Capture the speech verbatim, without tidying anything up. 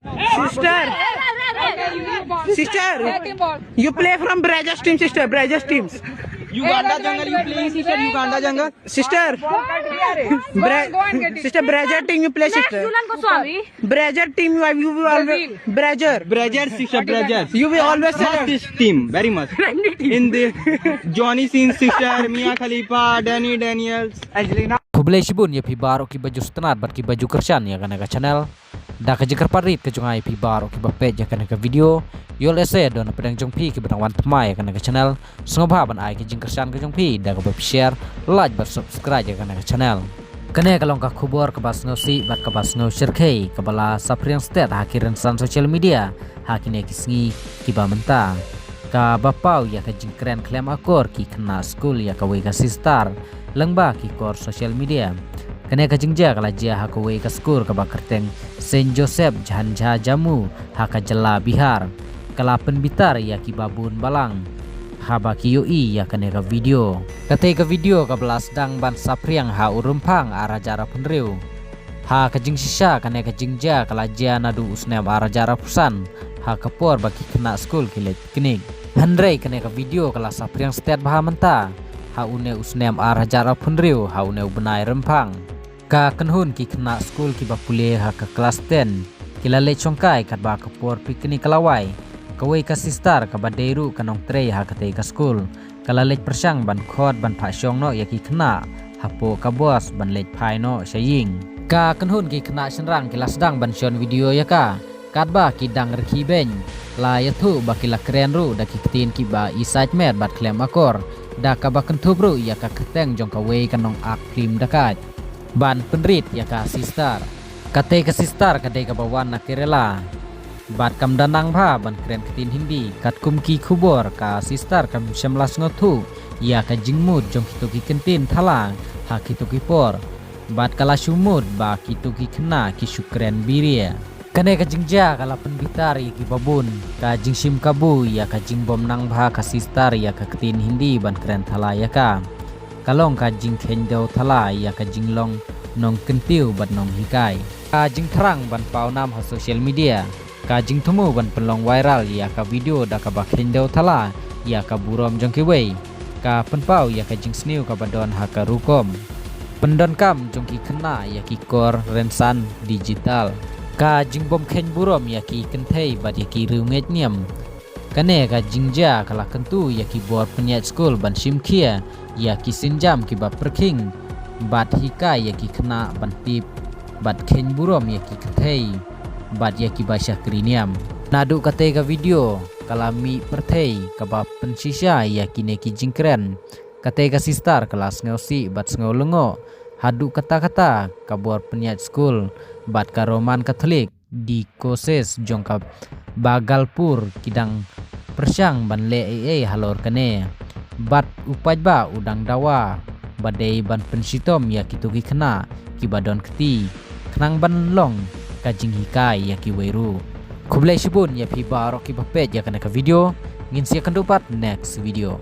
Sister, sister, you play from Brazzers team, sister, Brazzers teams. Uganda Jungle, you playing, sister, Uganda Jungle. Sister, Bra- sister, Brazzers team you play, sister. Julan Goswami. Brazzers team, you, you will always Brazzers. Brazzers, sister, Brazzers. You will always select. Must team, very much. In the Johnny Sins, sister, Mia Khalifa, Danny Daniels, Angelina. Khublei shibun ïa phi baroh kiba ju sngewtynnat bad kiba ju kyrshan ïa kane ka channel. Da ka jingkyrpad rit ka jong nga ïa phi baroh kiba peit ïa kane ka video. Ïoh lehse don na pdeng jong phi kiba dang wan thymmai ïa kane ka channel, sngewbha ban ai ka jingkyrshan ka jong phi da kaba phi share, like bad subscribe ïa kane ka channel. Kane ka long ka khubor kaba sngewsih bad kaba sngewshyrkhei kaba la saphriang stet ha ki rynsan social media ha kine ki sngi kiba mynta, kaba paw ïa ka jingkren khlem akor ki khynnah skul ïa kawei ka sister lyngba ki kor social media. Kane ka jingjia ka la jia ha kawei ka skul kaba kyrteng Saint Joseph Jhanjha Jammu ha ka jylla Bihar. Ka la pynbitar ïa kiba bun balang haba ki ïohi ïa kane ka video. Katei ka video kaba la sdang ban saphriang ha u Rymphang ar hajar arphew hynriew. Ha ka jingshisha kane ka jingjia ka la jia naduh u snem ar hajar arphew san ha ka por ba ki khynnah skul ki leit picnic. Hynrei kane ka video ka la saphriang stet bha mynta ha une u snem ar hajar arphew hynriew ha une u bnai Rymphang. Ka kynhun ki khynnah skul kiba pule ha ka klas ten ki la leit shongkai katba ka por picnic ka la wai. Kawei ka sister kaba dei ruh ka nongtrei ha katei ka skul ka la leit pyrshang ban khot ban phah shong noh ïa ki khynnah hapoh ka bus ban leit phai noh sha ïing. Ka kynhun ki khynnah shynrang ki la sdang ban shon video ïa ka katba ki dang rkhie beiñ. La ïathuh ba ki la kren ruh da ki ktien kiba isaitmet bad khlem akor, da kaba kynthup ruh ïa ka kyrteng jong kawei ka nongact phlim dakait ban pynrit ïa ka sister. Katei ka sister ka dei kaba wan na Kerala bad kam da nang bha ban kren ktien Hindi. Katkum ki khubor, ka sister kam shym la sngewthuh ïa ka jingmut jong kito ki kyntien thala ha kito ki por bad ka la shu mut ba kito ki khynnah ki shu kren biria. Kane ka jingjia ka la pynbitar ïa kiba bun. Ka jingshim kabu ïa ka jingbym nang bha ka sister ïa ka ktien Hindi ban kren thala ïa ka, ka long ka jingkheiñdew thala ïa ka jinglong nongkyntiew bad nonghikai. Ka jingthrang ban paw nam ha social media, ka jingthmu ban pynlong viral ïa ka video da kaba kheiñdew thala ïa ka burom jong kiwei, ka pynpaw ïa ka jingsniew kaba don ha ka rukom pyndonkam jong ki khynnah ïa ki kor rynsan digital. Ka jingbym kheiñ burom ïa ki kynthei bad ïa ki riewngeit niam. Kane ka jingjia ka la kyntu ïa ki bor pynïaid skul ban shim khia ïa ki sienjam kiba pyrkhing bad hikai ïa ki khynnah ban tip bad kheiñ burom ïa ki kynthei bad ïa kiba shakri niam. Naduh katei ka video ka la mih pyrthei kaba pynshisha ïa kine ki jingkren. Katei ka sister ka la sngewsih bad sngewlyngngoh haduh katta katta ka bor pynïaid skul bad ka Roman Catholic Diocese jong ka Bhagalpur ki dang pyrshang ban leh ei ei halor kane. Bad u paidbah u dang dawa ba dei ban pynshitom ïa kito ki khynnah kiba don kti khnang ban long ka jinghikai ïa kiwei ruh. Khublei shibun ïa phi baroh kiba peit ïa kane ka video. Ngin sa ïakynduh pat next video.